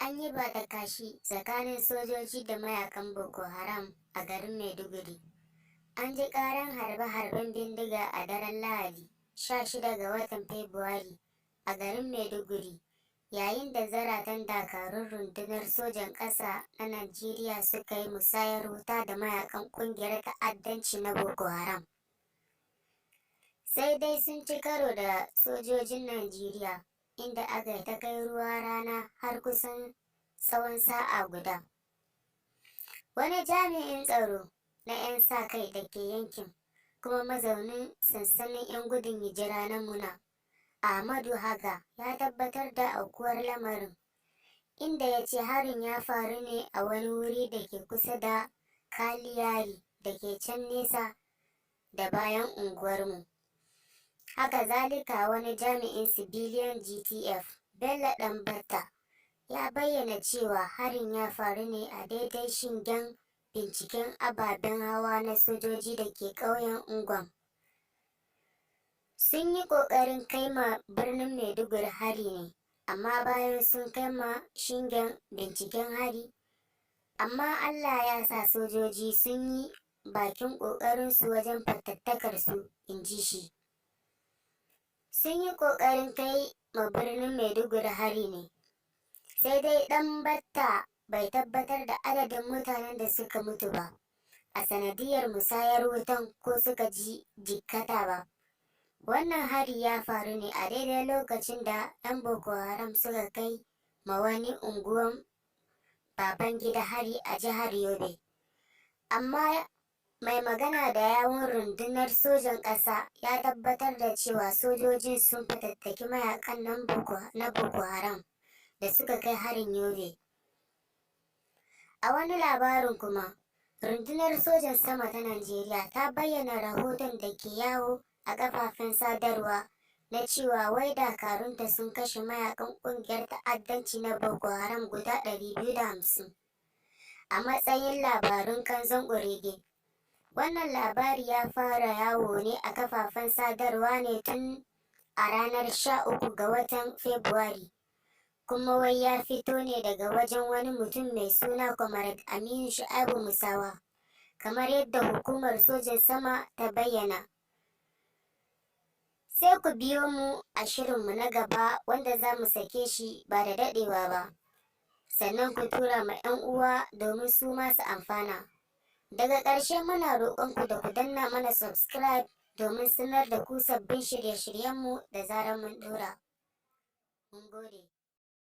An yi ba kashi tsakanin sojoji da mayakan Boko Haram a garin Maiduguri. An ji karan harbe-harben bindiga a daren Lahadi, 16 ga watan Fabrairu a garin Maiduguri, yayin da zaratan dakarun rundunar sojan ƙasa na Najeriya suka yi musayar wuta da mayakan ƙungiyar ta'addanci na Boko Haram. Sai dai sun ci karo da sojojin Najeriya, inda aka yi ta kai ruwa rana har kusan tsawon sa'a guda. Wani jami'in tsaro na 'yan sa-kai da ke yankin, kuma mazaunin sansanin 'yan gudun hijira na Muna, Ahmadu Haga, ya tabbatar da aukuwar lamarin, inda ya ce harin ya faru ne a wani wuri da ke kusa da Kaliyari da ke can nesa da bayan unguwarmu. Haka zalika, wani jami'in civilian JTF, Bello Ɗanbatta, ya bayyana cewa harin ya faru ne a daidai shingen binciken ababen hawa na sojoji da ke ƙauyen Ungwan. Sun yi ƙoƙarin kai ma birnin Maiduguri hari ne, amma bayan sun kai ma shingen binciken hari, amma Allah ya sa sojoji sun yi bakin ƙoƙarinsu wajen fatattakar su, in ji shi. Sun yi ƙoƙarin kai ma birnin Maiduguri hari ne. Sai dai Ɗanbatta bai tabbatar da adadin mutanen da suka mutu ba a sanadiyar musayar wutan ko suka ji jikkata ba. Wannan hari ya faru ne a daidai lokacin da 'yan Boko Haram suka kai ma wani unguwan Babangida hari a jihar Yobe. Amma mai magana da yawun rundunar sojan ƙasa ya tabbatar da cewa sojojin sun fatattaki mayakan na Boko Haram da suka kai harin Yobe. A wani labarin kuma, rundunar sojan sama ta Najeriya ta bayyana rahoton da ke yawo a kafafen sadarwa na cewa wai dakarunta sun kashe mayakan kungiyar ta'addanci na Boko Haram guda 250 a matsayin labarun kanzon kurege. Wannan labari ya fara yawo ne a kafafen sadarwa ne tun a ranar 13 ga watan Fabrairu, kuma wai ya fito ne daga wajen wani mutum mai suna Comrade Aminu Shu'aibu Musawa, kamar yadda hukumar sojan sama ta bayyana. Sai ku biyo mu a shirinmu na gaba wanda za mu sake shi ba da daɗewa ba. Sannan ku tura ma 'yan uwa domin su ma su amfana. Daga ƙarshe, muna roƙonku da ku danna mana subscribe domin sanar da ku sabbin shirye-shiryenmu da zarar mun ɗora. Mun gode.